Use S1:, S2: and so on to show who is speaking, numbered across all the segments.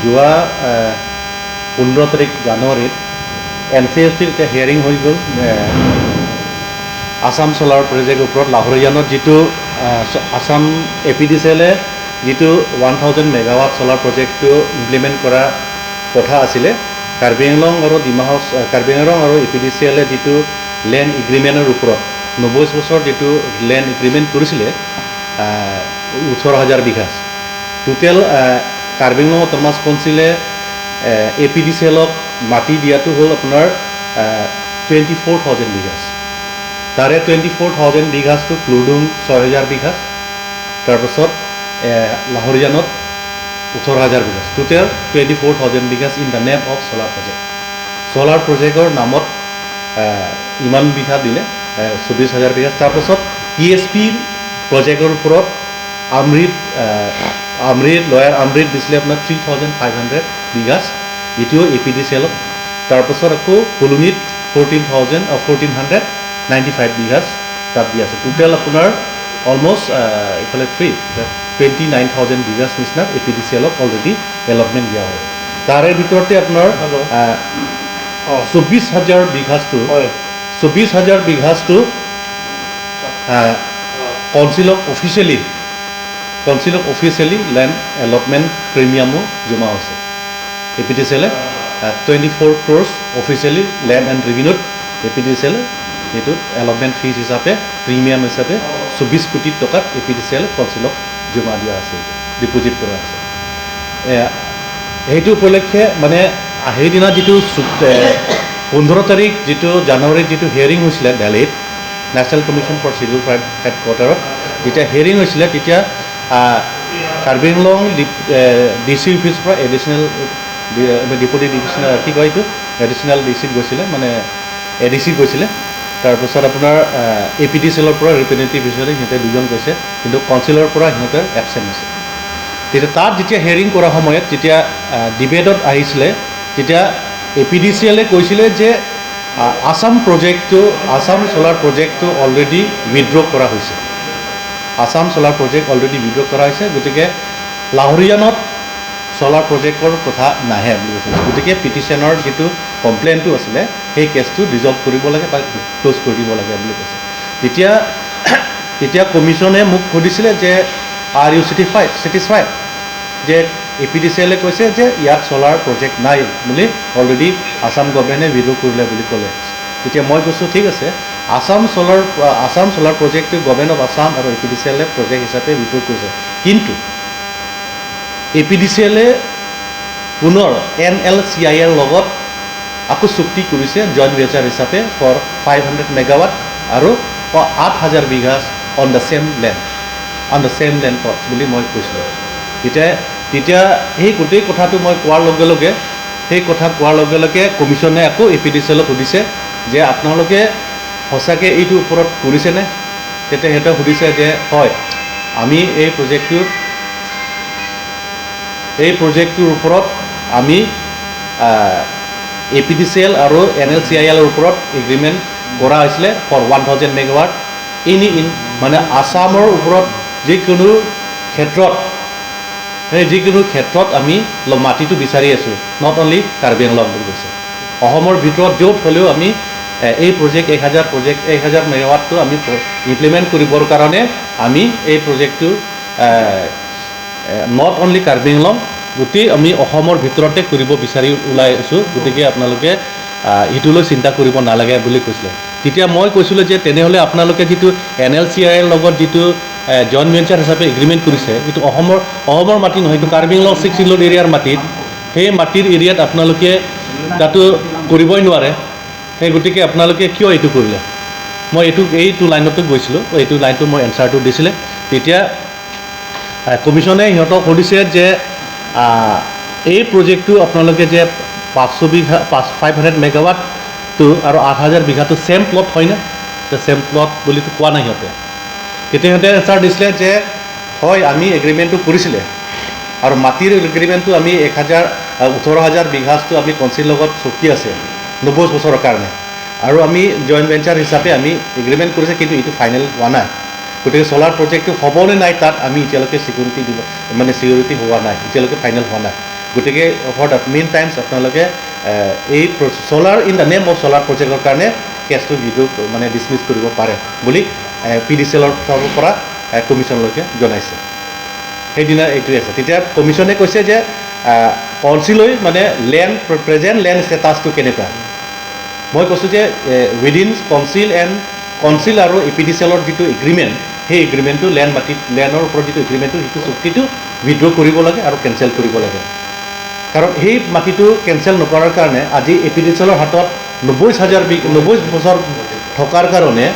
S1: যোৱা 15 তাৰিখ জানুৱাৰীত এন চি এছ টিৰ এতিয়া হিয়াৰিং হৈ গ'ল আছাম চ'লাৰ প্ৰজেক্টৰ ওপৰত। লাহৰীজানত যিটো আছাম এ পি ডি চি এলে যিটো 1000 মেগাৱাট চ'লাৰ প্ৰজেক্টটো ইমপ্লিমেণ্ট কৰা কথা আছিলে, কাৰ্বি আংলং আৰু ডিমা হাছাও, কাৰ্বি আংলং আৰু এ পি ডি চি এলে যিটো লেণ্ড এগ্ৰিমেণ্টৰ ওপৰত 90 বছৰ যিটো লেণ্ড এগ্ৰিমেণ্ট কৰিছিলে, 18,000 বিঘা টোটেল, কাৰ্বি আংলং অট'নমাছ কাউন্সিলে এ পি ডি চি এলক মাটি দিয়াটো হ'ল আপোনাৰ 24,000 বিঘাছ। তাৰে 24,000 বিঘাছটো ক্লুডুং 6000 বিঘাছ, তাৰপাছত লাহৰীজানত 18,000 বিঘাছ, total 24,000 বিঘাছ in the name of solar project। Solar প্ৰজেক্টৰ নামত ইমান বিঘা দিলে, 24,000 বিঘা। তাৰপাছত পি এছ পিৰ প্ৰজেক্টৰ ওপৰত আমৃত, লয়াৰ আমৃত দিছিলে আপোনাৰ 3500 বিঘাছ, এইটোও এ পি ডি চি এলক। তাৰপাছত আকৌ হুলুঙিত 14,000, 1495 বিঘাছ তাত দিয়া আছে। টোটেল আপোনাৰ অলমষ্ট এইফালে 29,000 বিঘাছ নিচিনা এ পি ডি চি এলক অলৰেডি এলটমেণ্ট দিয়া হয়। তাৰে ভিতৰতে আপোনাৰ 24,000 বিঘাছটো, 24,000 বিঘাছটো কাউন্সিলক অফিচিয়েলি লেণ্ড এলটমেণ্ট প্ৰিমিয়ামো জমা হৈছে। এ পি ডি চি এলে 24 ক্ৰ'ৰ্ছ অফিচিয়েলি লেণ্ড এণ্ড ৰেভিনিউত A P D C এলে এইটোত এলটমেণ্ট ফিজ হিচাপে, প্ৰিমিয়াম হিচাপে 24 কোটি টকাত A P D C এলে কাউন্সিলক জমা দিয়া আছে, এইটো ডিপ'জিট কৰা আছে। সেইটো উপলক্ষে মানে সেইদিনা যিটো 15 তাৰিখ যিটো জানুৱাৰীত যিটো হিয়াৰিং হৈছিলে দেলহিত, National Commission for Schedule Tribe হেডকোৱাৰ্টাৰত যেতিয়া হিয়াৰিং হৈছিলে, তেতিয়া কাৰ্বি আংলং ডি চি অফিচৰ পৰা এডিশ্যনেল ডেপুটি ডিভিশ্যনেল, কি কয় এইটো, এডিশ্যনেল ডি চিত গৈছিলে, মানে এ ডি চিত গৈছিলে। তাৰপাছত আপোনাৰ A P D C এলৰ পৰা ৰিপ্ৰেজেণ্টেটিভ হিচাপে সিহঁতে দুজন গৈছে, কিন্তু কাউন্সিলৰ পৰা সিহঁতে এবচেণ্ট হৈছে। তেতিয়া তাত যেতিয়া হিয়াৰিং কৰা সময়ত যেতিয়া ডিবেটত আহিছিলে, তেতিয়া A P D C এলে কৈছিলে যে আছাম প্ৰজেক্টটো, আছাম চ'লাৰ প্ৰজেক্টটো অলৰেডি উইড্ৰ কৰা হৈছে, আছাম চ'লাৰ প্ৰজেক্ট অলৰেডি উইড্ৰ কৰা হৈছে, গতিকে লাহৰীজানত চ'লাৰ প্ৰজেক্টৰ কথা নাহে বুলি কৈছে। গতিকে পিটিশ্যনৰ যিটো কমপ্লেইনটো আছিলে, সেই কেছটো ৰিজল্ভ কৰিব লাগে বা ক্ল'জ কৰি দিব লাগে বুলি কৈছে। তেতিয়া তেতিয়া কমিশ্যনে মোক সুধিছিলে যে are you satisfied যে A P D C এলে কৈছে যে ইয়াত চ'লাৰ প্ৰজেক্ট নাই বুলি, অলৰেডি আছাম গভৰ্ণমেণ্টে উইড্ৰ কৰিলে বুলি ক'লে। তেতিয়া মই কৈছোঁ, ঠিক আছে, আছাম চ'লাৰ প্ৰজেক্টটো গভৰ্ণমেণ্ট অফ আছাম আৰু A P D C এলে প্ৰজেক্ট হিচাপে উইড্ৰ কৰিছে, কিন্তু A P D C এলে পুনৰ N L C I এৰ লগত আকৌ চুক্তি কৰিছে জইণ্ট ভেঞ্চাৰ হিচাপে ফৰ 500 মেগাৱাট আৰু 8000 বিঘা on the same land, on the same land plots বুলি মই কৈছিলোঁ। তেতিয়া তেতিয়া সেই গোটেই কথাটো মই কোৱাৰ লগে লগে, সেই কথা কোৱাৰ লগে লগে কমিশ্যনে আকৌ A P D C এলক সুধিছে যে আপোনালোকে সঁচাকৈ এইটোৰ ওপৰত কৰিছেনে? তেতিয়া সিহঁতে সুধিছে যে হয়, আমি এই প্ৰজেক্টটোৰ ওপৰত আমি A P D C L আৰু N L C I এলৰ ওপৰত এগ্ৰিমেণ্ট কৰা হৈছিলে ফৰ 1000 মেগাৱাট ইন মানে আছামৰ ওপৰত যিকোনো ক্ষেত্ৰত, সেই যিকোনো ক্ষেত্ৰত আমি মাটিটো বিচাৰি আছোঁ, not only Karbi Anglong বুলি কৈছে। অসমৰ ভিতৰত য'ত হ'লেও আমি এই প্ৰজেক্ট 1000 প্ৰজেক্ট, 1000 মেগাৱাটটো আমি ইমপ্লিমেণ্ট কৰিবৰ কাৰণে আমি এই প্ৰজেক্টটো not only Karbi Anglong, গোটেই আমি অসমৰ ভিতৰতে কৰিব বিচাৰি ওলাই আছোঁ, গতিকে আপোনালোকে এইটোলৈ চিন্তা কৰিব নালাগে বুলি কৈছিলে। তেতিয়া মই কৈছিলোঁ যে তেনেহ'লে আপোনালোকে যিটো N L C I এৰ লগত যিটো জইণ্ট ভেঞ্চাৰ হিচাপে এগ্ৰিমেণ্ট কৰিছে, এইটো অসমৰ মাটি নহয়, এইটো কাৰ্বি আংলং ছিক্স চিডিউল এৰিয়াৰ মাটিত, সেই মাটিৰ এৰিয়াত আপোনালোকে তাতো কৰিবই নোৱাৰে, সেই গতিকে আপোনালোকে কিয় এইটো কৰিলে? মই এইটো লাইনতে গৈছিলোঁ, এইটো লাইনটো মই এনচাৰটো দিছিলে। তেতিয়া কমিশ্যনে সিহঁতক সুধিছে যে এই প্ৰজেক্টটো আপোনালোকে যে 500 বিঘা, 500 মেগাৱাটটো আৰু 8000 বিঘাটো ছেম প্লট হয়নে? ছেম প্লট বুলিতো কোৱা নাই সিহঁতে। তেতিয়া সিহঁতে এনচাৰ দিছিলে যে হয়, আমি এগ্ৰিমেণ্টটো কৰিছিলে আৰু মাটিৰ এগ্ৰিমেণ্টটো আমি 1000, 18,000 বিঘাটো আমি কাউন্সিলৰ লগত চুক্তি আছে 90 বছৰৰ কাৰণে আৰু আমি জইণ্ট ভেঞ্চাৰ হিচাপে আমি এগ্ৰিমেণ্ট কৰিছে, কিন্তু এইটো ফাইনেল হোৱা নাই। গতিকে চ'লাৰ প্ৰজেক্টটো হ'বনে নাই তাত আমি এতিয়ালৈকে চিকিউৰিটি দিব, মানে চিকিউৰিটি হোৱা নাই, এতিয়ালৈকে ফাইনেল হোৱা নাই। গতিকে ফৰ the main times আপোনালোকে এই solar in the name of solar প্ৰজেক্টৰ কাৰণে কেছটো উইড্ৰ মানে ডিছমিছ কৰিব পাৰে বুলি পি ডি চি এলৰ ফালৰ পৰা কমিশ্যনলৈকে জনাইছে। সেইদিনা এইটোৱে আছে। তেতিয়া কমিশ্যনে কৈছে যে কাউন্সিলৈ মানে লেণ্ড প্ৰেজেণ্ট লেণ্ড ষ্টেটাছটো কেনেকুৱা। মই কৈছোঁ যে উইদিন কাউন্সিল এণ্ড কাউন্সিল আৰু এ পি ডি চি এলৰ যিটো এগ্ৰিমেণ্ট, সেই এগ্ৰিমেণ্টটো লেণ্ড মাটি লেণ্ডৰ ওপৰত যিটো এগ্ৰিমেণ্টটো, সেইটো চুক্তিটো উইড্ৰ কৰিব লাগে আৰু কেঞ্চেল কৰিব লাগে। কাৰণ সেই মাটিটো কেঞ্চেল নকৰাৰ কাৰণে আজি এ পি ডি চি এলৰ হাতত 90 হাজাৰ 90 বছৰ থকাৰ কাৰণে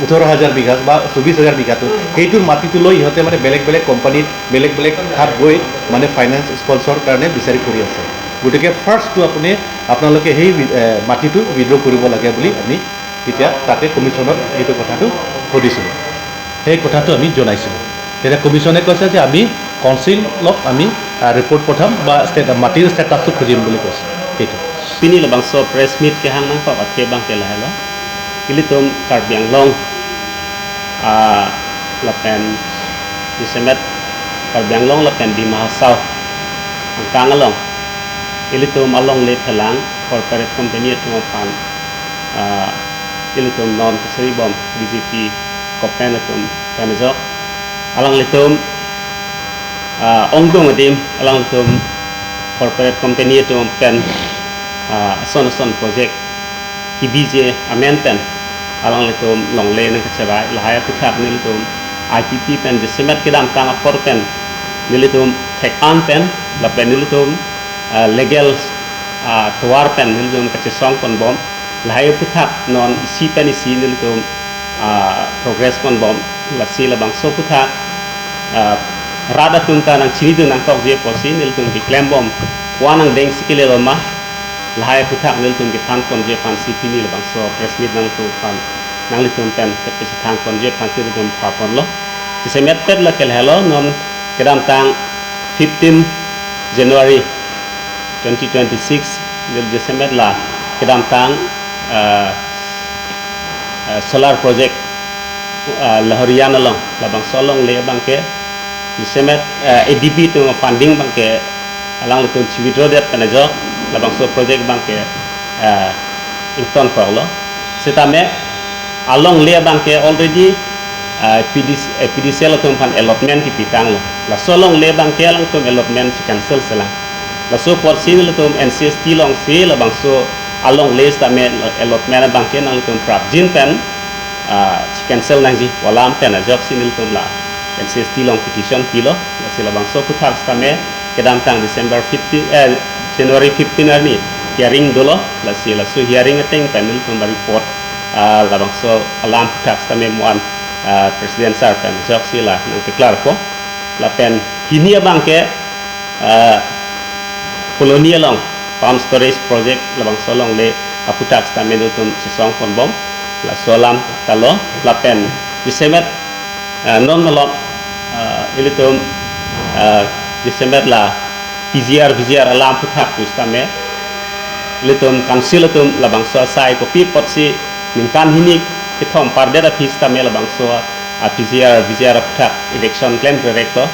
S1: 18 হাজাৰ বিঘা বা 24 হাজাৰ বিঘাটো, সেইটোৰ মাটিটো লৈ ইহঁতে মানে বেলেগ বেলেগ কোম্পানীত বেলেগ বেলেগ ঠাইত গৈ মানে ফাইনেন্স স্পনচৰ কাৰণে বিচাৰি ফুৰি আছে। গতিকে ফাৰ্ষ্টটো আপোনালোকে সেই মাটিটো উইড্ৰ কৰিব লাগে বুলি আমি তেতিয়া তাতে কমিশ্যনত সেইটো কথাটো সুধিছিলোঁ, সেই কথাটো আমি জনাইছিলোঁ। তেতিয়া কমিশ্যনে কৈছে যে আমি কাউন্সিলক আমি ৰিপৰ্ট পঠাম বা ষ্টেট মাটিৰ ষ্টেটাছটো খুজিম বুলি কৈছে সেইটো।
S2: Pini la bang so press meet ke hang nang kok athe bang ke la lo ilitum Karbi Anglong a la pen disemet Karbi Anglong la pen Dima Hasao ang kang along ilitum along le phelang corporate company atum phan a ilitum non kesari bom BJP kopen atum penjok alang litum a ongdong adim alang litum corporate company atum pen son son project ki bj amen pen alang letum long le nang khabai lahaya puthak ni letum IPP pen jesimet ke dam tang apor pen ni letum thek an pen la pen ni letum legal tuar pen ni letum kache song kon bom lahaya puthak non isi pen isi ni letum progress kon bom la si la bang so puthak rada tum ta nang chini du nang tok je posi ni letum ki claim bom wanang deng sikile ma lahai puthak nil tum ki thang kon je phan si pini la bang so press meet nang tu phan nang li tum pen ke pis thang kon je phan si tum pha pon lo si se met pet la kel hello non kedam tang 15 January 2026 nil je se met la kedam tang solar project Lahoriana long la bang so long le bang ke si se met ADB tu funding bang ke alang le tum chi withdraw det penajo la bang so project bang ke ington ko lo setame along le bang ke already PDC PDC la tum phan allotment ki pitang lo la so long le bang ke lang tum allotment chi cancel sela la so por sin la tum NCST long se la bang so along le stame allotment bang ke nang tum prap jin pen chi cancel nang ji walam pen a jok sin tum la NCST long petition pilo la se la bang so kuthak stame kedam tang December 15 January 15 arni hearing dolo la si la su hearing ateng panel tum report la bang so alam tax tame muan president sar pen jok si la nang ke klar ko la pen hinia bang ke colonial long pump storage project la bang so long le aputak tame tum sesong kon bom la solam talo la pen disemet non malop ilitum disemet la PGR VGR alam puthak pustame litum council tum labang so sai ko pi pot si ningkan hini ki thom par de da phistame labang so a PGR VGR puthak election claim director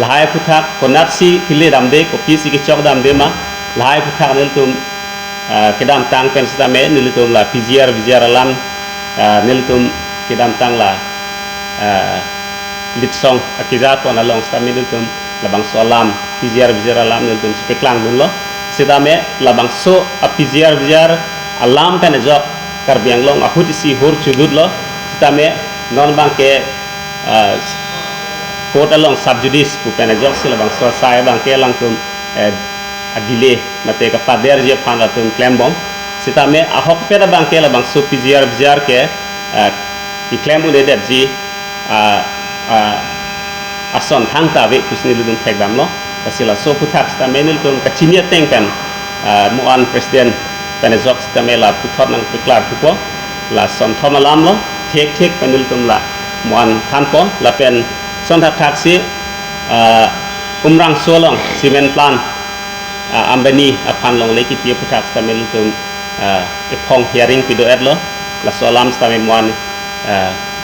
S2: lahai puthak konat si khile dam de ko pi si ki chok dam de ma lahai puthak nil tum kedam tang pen stame nil tum la PGR VGR alam nil tum kedam tang la litsong akiza pon along stame nil tum labang so alam PGR VGR alam nil tum speklang dun lo setame labang so a PGR VGR alam pen jok Karbi Anglong ahut isi hur chudut lo setame non bang ke court along sub judice pu pen jok si labang so sai bang ke lang tum adile mate ka pader je phan la tum claim bom setame ahok pe bang ke labang so PGR VGR ke ki claim une det ji ason thang ta ve kusni ludum thek dam lo pasila so puthak stame nil tum kachinia teng pen muan president penezok stame la puthot nang peklar pupo la son thomalam lo thek thek penil tum la muan than po la pen son thak thak si umrang solong cement plant Ambani aphan long le ki pi puthak stame nil tum ephong hearing pido et lo la solam stame muan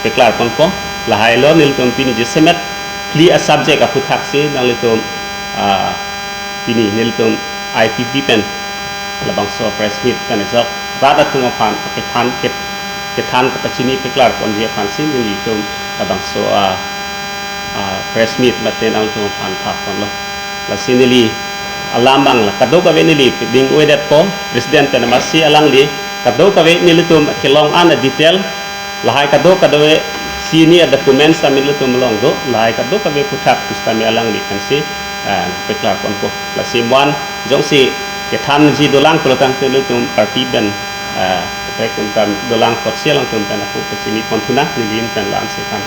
S2: peklar pon po la hai lo nil tum pini je semet clear subject a puthak si nang le tum pini nilitum IPP pen labang so press meet pen sok rada tunga phan ke than ke ke than ka pachini peklar kon je phan sin nilitum labang so a press meet maten ang tunga phan pha kon lo la sinili alamang la kado ka venili ding wedet po president pen masi alang li kado ka nilitum kelong an detail lahai kado kado sini documents kami lutum long do lahai kado ka ve puthak pustami alang li kan si peklar kon ko la simwan jong si ke than ji dolang ko tang te lutum party ben pek un tam dolang kot sialang tum pen aku pesimi kon thuna ni lim pen lan se kan.